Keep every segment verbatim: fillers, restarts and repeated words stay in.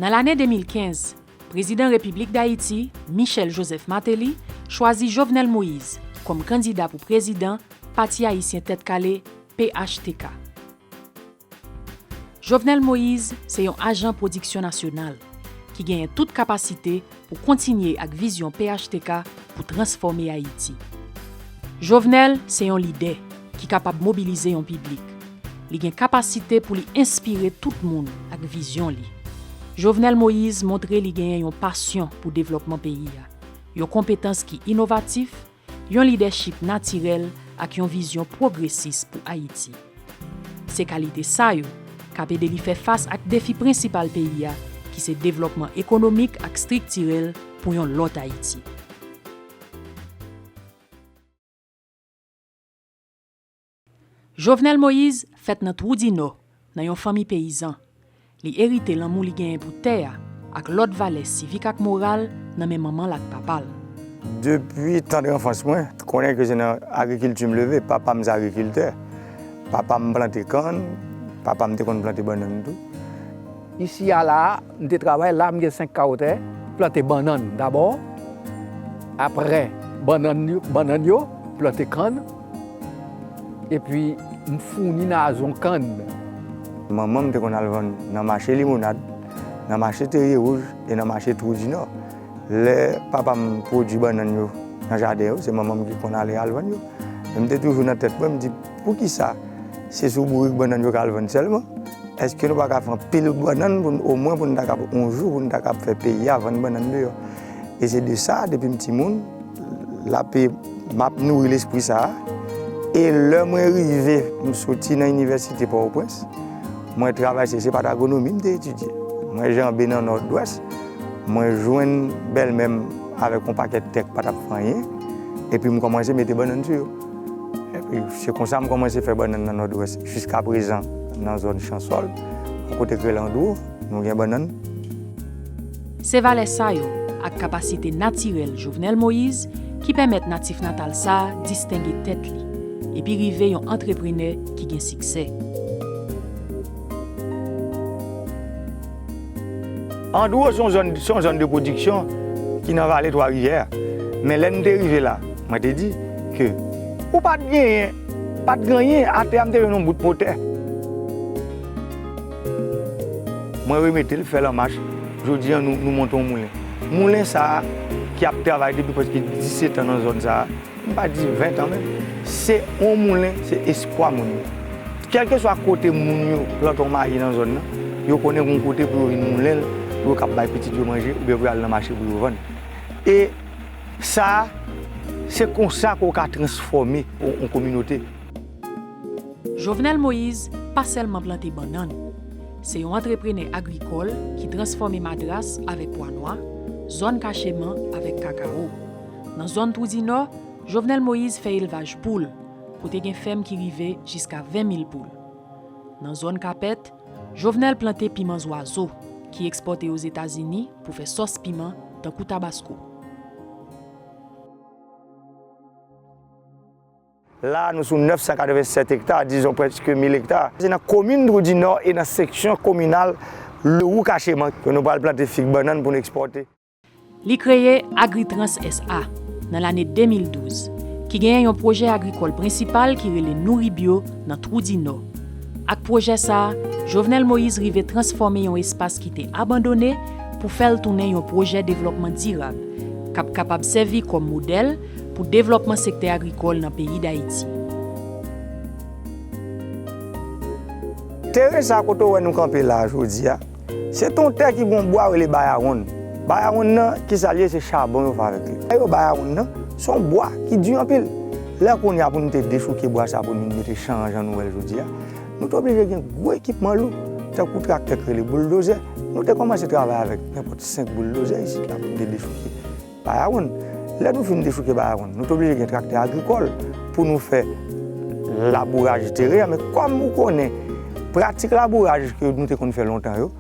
Nan lane de mil kenz, Prezidan Repiblik Dayiti, Michel Joseph Martelly, chwazi Jovenel Moïse kòm kandida pou prezidan Pati Ayisyen Tèt Kale, P H T K. Jovenel Moïse se yon ajan pwodiksyon nasyonal ki genyen tout kapasite pou kontinye ak vizyon P H T K pou transfòme Ayiti. Jovenel se yon lidè ki kapab mobilize yon piblik. Li gen kapasite pou li enspire tout moun ak vizyon li. Jovenel Moïse montre li genyen yon pasyon pou devlòpman peyi a, yon konpetans ki inovatif, yon lidèchip natirèl ak yon vizyon pwogresis pou Ayiti. Se kalite sa yo k ap ede li fè fas ak defi prensipal peyi a, ki se devlòpman ekonomik ak estriktirèl pou yon lòt Ayiti. Jovenel Moïse fèt nan Twou di Nò, nan yon fanmi peyizan. Li erite lanmou li genyen pou tè a ak lòt valè sivik ak moral nan men manman l ak papa l. Depi tandr anfans mwen, konnen ke se nan agrikilti m leve. Papa m se agrikiltè. Papa m plante kann, papa m te konn plante bannann tou. Isi a la a, m te travay la, m gen senk kawo tè, plante bannann dabò. Apre bannann yo, bannann yo, plante kann. Epi, m founi nan azon kann. Manman m te konn al vann nan mache Limonad, nan mache Terye Wouj e nan mache Twou di Nò. Lè papa m pwodui bannann yo nan jaden yo, se manman m ki konn ale al vann yo. Men m te toujou nan tèt mwen, m di, poukisa se sou bourik bannann yo ka al vann sèlman? Èske nou pa ka fè anpil bannann pou n, omwen pou n ta kab, yon jou, pou n ta kab fè peyi a vann bannann deyò? E se de sa, depi m timoun, l ap, m ap nouri lespri sa a. E lè mwen rive, m soti nan inivèsite Pòtoprens, mwen travay, se, se pa t agronomi m te etidye. Mwen janbe nan Nòdwès, mwen jwenn bèlmè m avèk yon pakèt tè k pa t ap fè anyen, epi m kòmanse mete bannann sou yo. Epi se konsa m kòmanse fè bannann nan Nòdwès jiskaprezan nan zòn Chansòl, yon kote k rele Andwo, nou gen bannann. Se valè sa yo ak kapasite natirèl Jovenel Moïse ki pèmèt natif natal sa a distenge tèt li, epi rive yon antreprenè ki gen siksè. Andwo se yon zòn, se yon zòn de pwodiksyon ki nan vale Twa Rivyè. Men lè n te rive la, mwen te di ke ou pa t genyen, pa t gen anyen, atè a m te jwenn yon bout po tè. Mwen remete l, fè l an mach. Jodi a, nou, nou monte yon moulen. Moulen sa a, ki ap travay depi prèske disèt an nan zòn sa a, m pa di ven an menm, se yon moulen, se espwa moun yo. Kèlkeswa kote moun yo plante yon mayi nan zòn nan, yo konnen gon kote pou yo vin moulen l, pou yo kab bay pitit yo manje, oubyen pou yo al nan mache pou yo vann. E sa, se konsa ke w ka transfòme yon, yon kominote. Jovenel Moïse pa sèlman plante bannann. Se yon antreprenè agrikòl ki transfòme madras avèk pwa nwa, zòn kacheman avèk kakawo. Nan zòn Twou di Nò, Jovenel Moïse fè elvaj poul, kote gen fèm ki rive jiska ven mil poul. Nan zòn Kapèt, Jovenel plante piman zwazo, ki ekspòte Ozetazini pou fè sòs piman, tankou Tabasco. La, nou sou nèf san katreven sèt ekta, dizon prèske mil ekta. Se nan komin Twou di Nò e nan seksyon kominal Lerou Kacheman ke nou pral plante fig bannann pou nou ekspòte. Li kreye Agritrans S A nan lane de mil douz, ki genyen yon pwojè agrikòl prensipal ki rele Nouri Bio nan Twou di Nò. Ak pwojè sa a, Jovenel Moïse rive transfòme yon espas ki te abandone pou fè l tounen yon pwojè devlòpman dirab, k ap kapab sèvi kòm modèl pou devlòpman sektè agrikòl nan peyi Dayiti. Teren sa kote w wè nou kanpe la a jodi a, se te yon tè ki gen yon bwa rele bayawonn. Bayawonn nan, kisa l ye? Se chabon yo fè avèk li. Lè yo bayawonn nan, se yon bwa ki di anpil. Lè kounye a pou nou te dechouke bwa sa pou nou mete chanj an nou wè l jodi a, nou te oblije gen gwo ekipman lou, tankou traktè k rele bouldozè. Nou te kòmanse travay avèk nenpòt senk bouldozè isit la pou nou te dechouke bayawonn. Lè nou fin dechouke bayawonn, nou te oblije gen traktè agrikòl pou nou fè labouraj teren an. Men kòm ou konnen, pratik labouraj ke nou te konn fè lontan yo,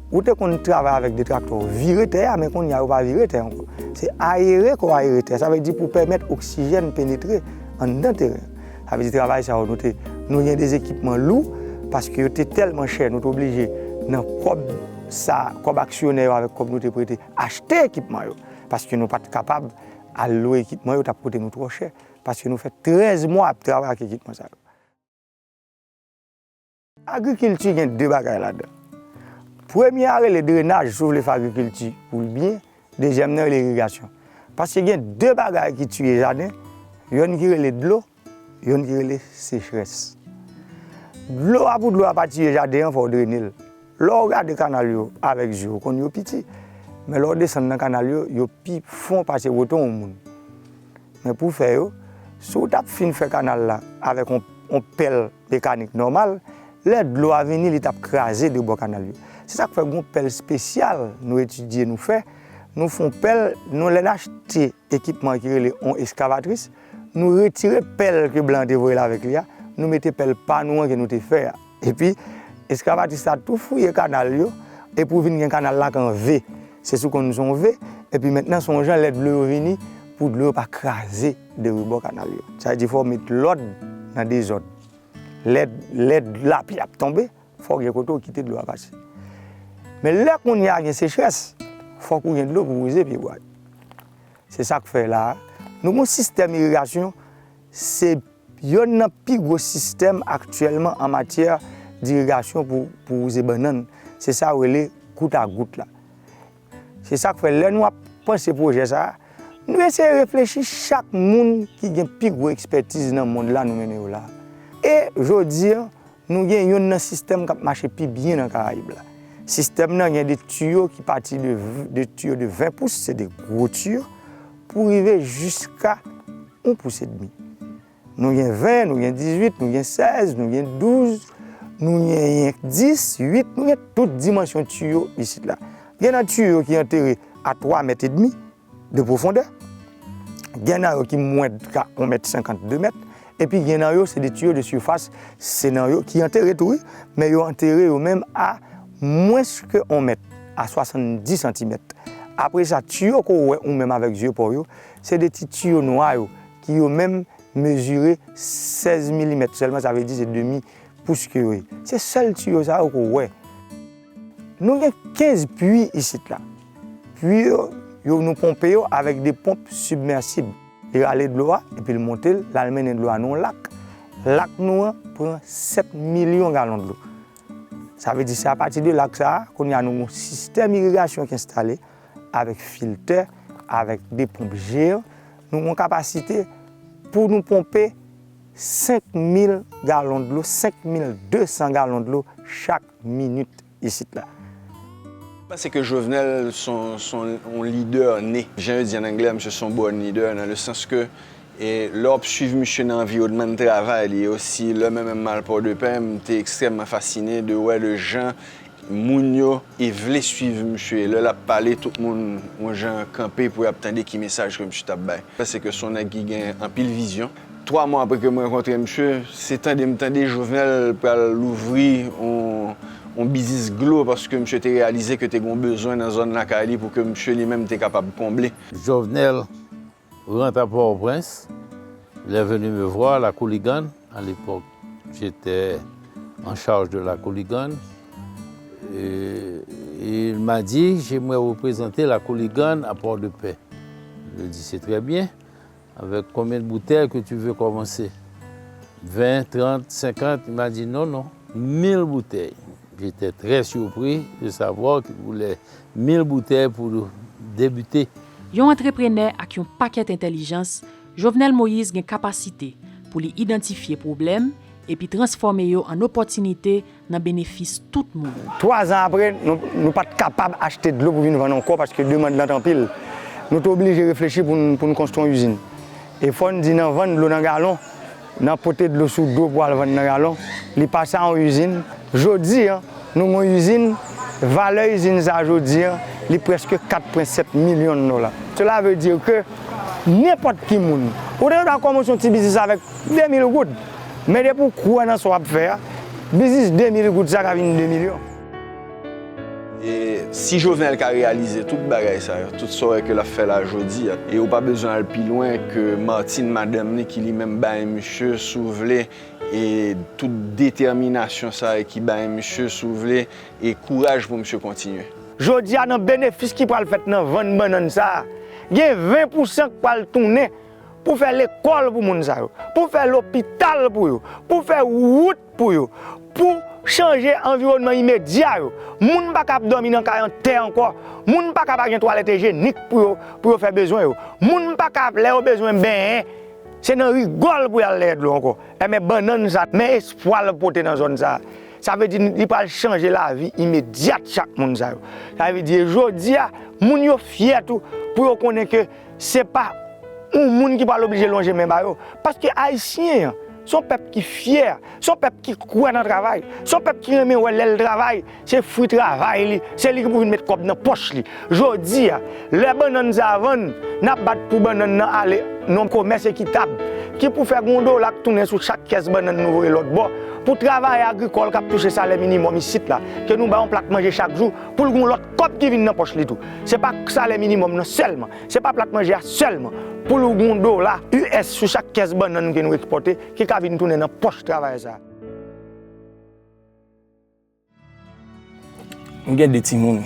ou te konn travay avèk de traktè, w vire tè a, men kounye a, yo pa vire tè ankò. Se ayere ke w ayere tè. Sa vle di pou pèmèt oksijèn penetre anndan teren an. Sa vle di travay sa yo, nou te, nou gen de ekipman lou, paske yo te tèlman chè, nou te oblije, nan kòb sa kòb aksyonè yo avèk kòb nou te prete achte ekipman yo. Paske nou pa t kapab al lwe ekipman yo, t ap koute nou twò chè. Paske nou fè trèz mwa ap travay ak ekipman sa yo. Agrikilti gen de bagay ladan. Premye a rele drenaj, si w vle fè agrikilti pou l byen. Dezyèm nan rele irigasyon. Paske gen de bagay ki tiye jaden, yonn ki rele dlo, yonn ki rele sechrès. Dlo a, pou dlo a pa tiye jaden an, fò w drene l. Lè w gade kanal yo avèk zye w, w konn yo piti. Men lè w desann nan kanal yo, yo pi fon pase woton yon moun. Men pou fè yo, si w t ap fin fè kanal la avèk yon, yon pèl mekanik nòmal, lè dlo a vini, li t ap kraze de bò kanal yo. Se sa k fè gen yon pèl espesyal nou etidye, nou fè. Nou fè yon pèl, nou, lè n achte ekipman ki rele yon eskavatris, nou retire pèl ke blan an te voye l avèk li a, nou mete pèl pa nou an ke nou te fè a. Epi, eskavatris la tou fouye kanal yo, epi w vin gen kanal la k an V. Se sou konn se yon V, epi mentnan se yon jan lè dlo yo vini, pou dlo yo pa kraze de rebò kanal yo. Sa vle di fò w met lòd nan dezòd. Lè, lè lapli ap tonbe, fò w gen kote w kite dlo a pase. Men lè kounye a gen sechrès, fòk ou gen dlo pou wouze pyebwa yo. Se sa k fè la a, nou gen yon sistèm irigasyon, se yonn nan pi gwo sistèm aktyèlman an matyè dirigasyon pou, pou wouze bannann. Se sa yo rele gout a gout la. Se sa k fè lè nou ap panse pwojè sa a, nou eseye reflechi chak moun ki gen pi gwo ekspètiz nan mond la nou mennen yo la. E jodi a, nou gen yonn nan sistèm k ap mache pi byen nan Karayib la. Sistèm nan gen de tiyo ki pati de, de tiyo de ven pous, se de gwo tiyo, pou rive jiska yon pous edmi. Nou gen ven, nou gen dizuit, nou gen sèz, nou gen douz, nou gen yenk dis, uit, nou gen tout dimansyon tiyo isit la. Gen nan tiyo ki antere a twa mèt edmi de pwofondè, gen nan yo ki mwens ka yon mèt senkant, de mèt, epi gen nan yo se de tiyo de sifas, se nan yo ki antere tou wi, men yo antere yo menm a mwens ke yon mèt, a swasanndis santimèt. Apre sa, tiyo ke w wè ou menm avèk zye pa w yo, se de ti tiyo nwa yo, ki yo menm mezire sèz milimèt sèlman, sa vle di se demi pous ke yo ye. Se sèl tiyo sa yo ke w wè. Nou gen kenz pui isit la. Pui yo, yo, nou ponpe yo avèk de ponp sibmèsib. Li rale dlo a, epi l monte l, l al mennen dlo a nan yon lak. Lak nou an pran sèt milyon galon dlo. Sa vle di se apati de lak sa a, kounye a nou gen yon sistèm irigasyon ki enstale avèk filtè, avèk de ponp jeyan. Nou gen yon kapasite pou nou ponpe senk mil galon dlo, senk mil de san galon dlo chak minit isit la. Mwen panse ke Jovenel se yon, se yon, yon lidè ne. Jan yo di an anglè, misye se yon born leader, nan le sans ke, e, lè w ap swiv misye nan anviwònman travay li, e osi lè mwen menm m al Pòdepè, m te ekstrèmman fasine de wè de jan moun yo e vle swiv misye. Lè l ap pale, tout moun yon jan kanpe pou y ap tande ki mesaj ke misye t ap bay. Paske se yon nèg ki gen anpil vizyon. Twa mwa apre ke m rankontre misye, se tande m tande Jovenel pral louvri yon, yon biznis glo, paske misye te reyalize ke te gen yon bezwen nan zòn lakay li pou ke misye li menm te kapab konble. Jovenel rentre à Port-au-Prince. Il est venu me voir, la Kouligann. À l'époque, j'étais en charge de la Kouligann. Et il m'a dit, j'aimerais vous présenter la Kouligann à Port-de-Paix. Je lui ai dit, c'est très bien. Avec combien de bouteilles que tu veux commencer? Vingt, trente, cinquante? Il m'a dit, non, non, mille bouteilles. J'étais très surpris de savoir qu'il voulait mille bouteilles pour débuter. Yon antreprenè ak yon pakèt entèlijans, Jovenel Moïse gen kapasite pou li idantifye pwoblèm epi transfòme yo an opòtinite nan benefis tout moun. Twa zan apre, nou, nou pa t kapab achte dlo pou vin vann ankò paske demann lan t anpil. Nou te oblije reflechi pou n, pou n konstwi yon izin. E fò n di nan vann dlo nan galon, nan pote dlo sou do pou al vann nan galon, li pase a yon izin. Jodi a, nou gen yon izin, valè izin sa a jodi a, li prèske kat pwen sèt milyon dola. Cela veut dire que nenpòt ki moun, ou te ka kòmanse yon ti biznis avèk de mil goud, men depi w kwè nan sa w ap fè a, biznis de mil goud sa ka vin de milyon. E si Jovenel ka reyalize tout bagay sa yo, tout sa w wè ke l ap fè la jodi a, e ou pa bezwen al pi lwen ke Martine, madanm li, ki li menm bay misye, si w vle, E tout detèminasyon sa ki bay misye, si w vle, e kouraj pou misye kontinye. Jodi a, nan benefis ki pral fèt nan vann bannann sa a, gen ven pousan k pral tounen pou fè lekòl pou moun sa yo, pou fè lopital pou yo, pou fè wout pou yo, pou chanje anviwònman imedya yo. Moun pa ka ap dòmi nan kay an tè ankò. Moun pa ka pa gen twalèt ejenik pou yo, pou yo fè bezwen yo. Moun pa ka ap, lè yo bezwen benyen, se nan rigòl pou y al dèyè dlo ankò. Enben, bannann sa, men espwa l pote nan zòn sa a. Sa vle di, li pral chanje lavi imedyat chak moun sa yo. Sa vle di, jodi a, moun yo fyè tou pou yo konnen ke se pa yon moun ki pral oblije lonje men ba yo. Paske Ayisyen an, se yon pèp ki fyè, se yon pèp ki kwè nan travay, se yon pèp ki renmen wè lè l travay, se fwi travay li, se li ki pou vin met kòb nan pòch li. Jodi a, lè bannann sa a vann, n ap bat pou bannann nan ale nan yon komès ekitab, ki pou fè gen yon dola k tounen sou chak kès bannann nou voye lòt bò, pou travayè agrikòl k ap touche salè minimòm isit la, ke nou ba yon plat manje chak jou, pou l gen yon lòt kòb ki vin nan pòch li tou. Se pa salè minimòm nan sèlman, se pa plat manje a sèlman, pou l gen yon dola U S sou chak kès bannann ke nou ekspòte, ki ka vin tounen nan pòch travayè sa a. M gen de timoun.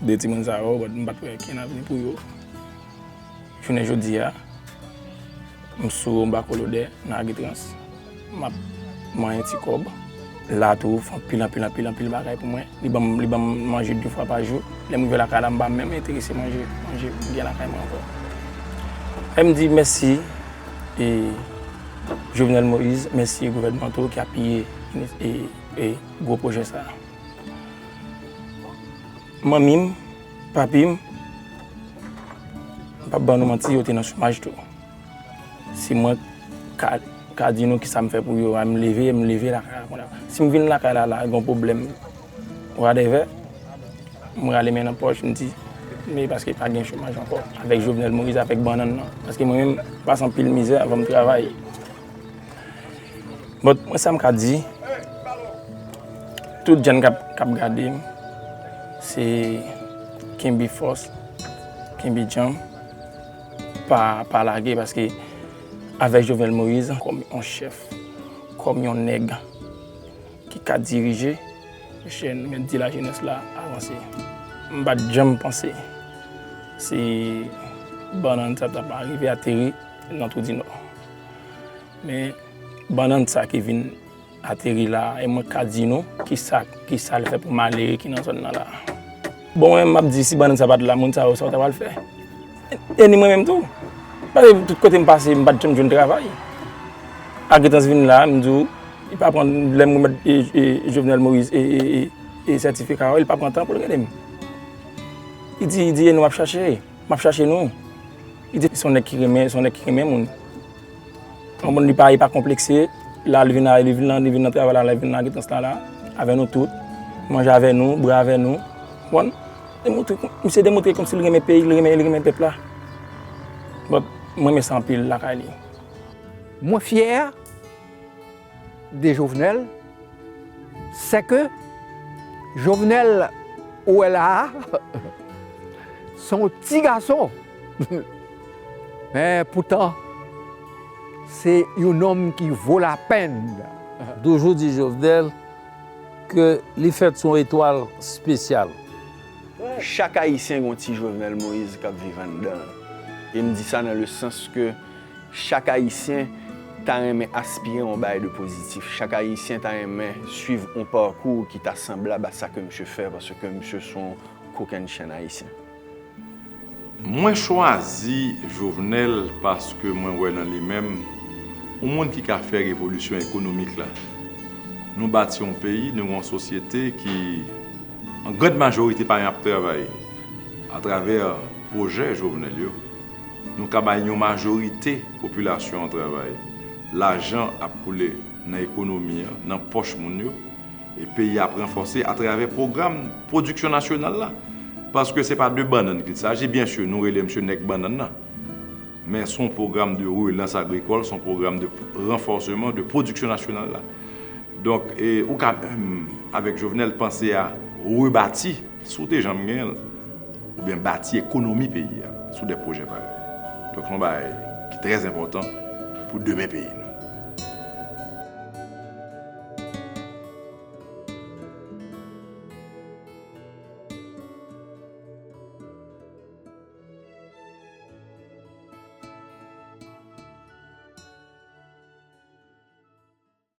De timoun sa yo, but m pa t wè okenn avni pou yo. Jounen jodi a, m sou yon bako lodè nan Agritrans. M ap manyen ti kòb. La tou, fè anpil, anpil, anpil, anpil bagay pou mwen. Li ban m, li ban m manje de fwa pa jou. Lè m rive lakay la, m pa menm enterese manje, manje m gen lakay mwen ankò. Lè m di mèsi, e, Jovenel Moïse, mèsi gouvènman tou ki apiye, e, e, gwo pwojè sa a. Manmi m, papi m, m p ap ban nou manti, yo te nan chomaj tou. Si mwen ka, ka di nou kisa m fè pou yo, a, m leve, m leve lakay la kounye a. Si m vin lakay la, la, gen yon pwoblèm, whatever, m rale men nan pòch, m di, men paske pa gen chomaj ankò, avèk Jovenel Moïse, avèk bannann nan. Paske mwen menm, m pase anpil mizè avan m travay. But mwen sa m ka di, tout jèn k ap, k ap gade m, se kenbe fòs, kenbe djanm, pa, pa lage, paske avèk Jovenel Moïse, kòm yon chèf, kòm yon nèg ki ka dirije, mesye, nou mèt di lajenès la avanse. M pa t janm panse se bannann sa t ap rive ateri nan Twou di Nò. Men, bannann sa ki vin ateri la a, e mwen ka di nou kisa, kisa l fè pou malere ki nan zòn nan la a. Bon, mwen menm, m ap di, si bannann sa pa t la, moun sa yo, sa yo ta pral fè? E ni mwen menm tou. Paske tout kote m pase, m pa t janm jwenn travay. Agritrans vin la, m di w, li pa pran, lè m remèt, e, e, Jovenel Moïse, e, e, e, e sètifika yo, li pa pran tan pou l rele m. Li di, li di, e nou m ap chache, m ap chache nou. Li di, se yon nèg ki renmen, se yon nèg ki renmen moun. Yon moun li pa, li pa konplekse, la li vin la, li vin nan, li vin nan travay la, la li vin nan Agritrans la, la, avè nou tout, manje avè nou, bwè avè nou. Konprann? Demontre, misye demontre kòmsi li renmen peyi, li renmen, li renmen pèp la. But, mwen renmen sa anpil lakay li. Mwen fyè de Jovenel, c'est que Jovenel ou wè la a, se yon ti gason. Men poutan, se yon nonm ki vo lapenn. Toujou di Jovenel ke li fèt sou yon etwal espesyal. Chak Ayisyen gen yon ti Jovenel Moïse k ap viv anndan l. E m di sa nan le sans ke chak Ayisyen ta renmen aspire yon bagay de pozitif. Chak Ayisyen ta renmen swiv yon pakou ki ta sanblab a sa ke misye fè, paske misye se yon kokennchenn Ayisyen. Mwen chwazi Jovenel paske mwen wè nan li menm yon moun ki ka fè revolisyon ekonomik la. Nou bati yon peyi, nou gen yon sosyete ki, an grand majorite, pa menm ap travay. Atravè pwojè Jovenel yo, nou ka bay yon majorite popilasyon an travay. Lajan ap koule nan ekonomi an, nan pòch moun yo. E peyi a ap ranfòse atravè pwogram pwodiksyon nasyonal la. Paske se pa de bannann ke il s'agit, byen si, nou rele misye nèg bannann nan. Men se yon pwogram de relans agrikòl, se yon pwogram de ranfòsman de pwodiksyon nasyonal la. Donk, e, ou ka menm, avèk Jovenel, panse a rebati, si w te janm genyen l, oubyen bati ekonomi peyi a, sou de pwojè parèy. Donk, se yon bagay ki trè enpòtan pou demen peyi nou.